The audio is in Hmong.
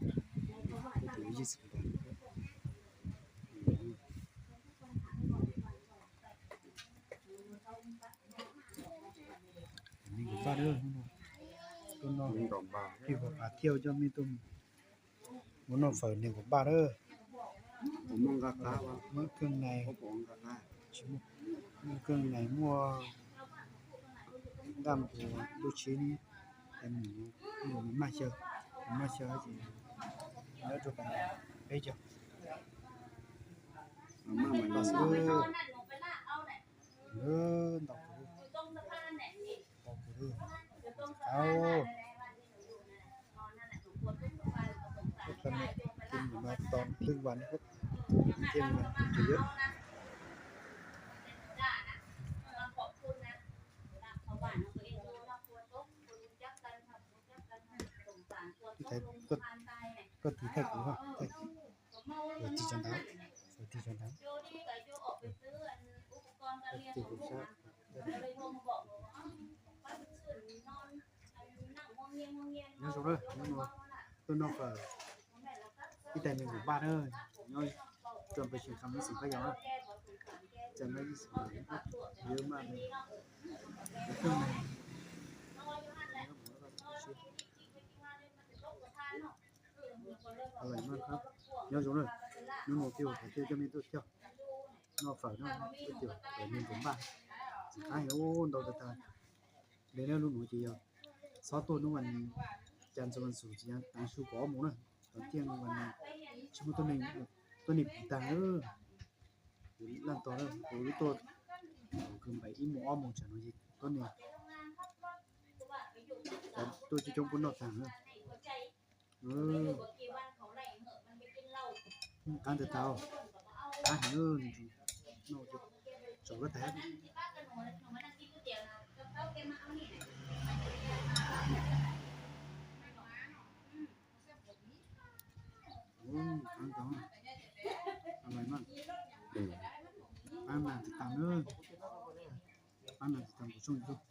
Tus yij xwm tas. Neeg nkaum npaj na, tuaj noj, pib hu qhov thiaj coj mej tuaj mus noj fawm neeg nkaum npaj na. Muaj keej nais, muaj keej nais, muaj nqaj npua lub tshib, es mus maj xyaw, maj xyaw ces nyob rau peb caug. Ntau kuv, ntau kuv, qab, tus no tos Thwj Vas, Thwj Vas. Ib thaum koj tiv thaij kuv, thaij kuv, tiv tso ntawd, tiv tso ntawd, tiv kuv sab. Nyob zoo na, nyob zoo, tuaj noj fawm ib tais neeg nkaum npaj na, nyob rau pem xeev Kham Muv xeev Pab Yau na, cas na, ib xeev Kham Muv yawg maj li, yawg Kham Muv, nyob zoo na, hnub no thiaj ua kom thiaj coj mej tuaj cog noj fawm na, tuaj cog fawm neeg nkaum npaj, txiv qab heev, ntau tag tag. Li na lub nuav ces yog xob tuaj hnub vas cas ntxug vas xum tsis yog taav su kaum ob moos na, tov tiaj vas tsis muaj tuab neeg, tuab neeg pim tag na. Laj tos na, kuv wb tuaj kws npaim ib moos ob moos tsam no ces tuab neeg tuaj coob coob puab noj tag na. Qab ntawd tau, qab heev, tsaus koj tag. Qab ntawd, qab ntawd tsis tas na, qab ntawd tsis tas kuv tshooj YouTube.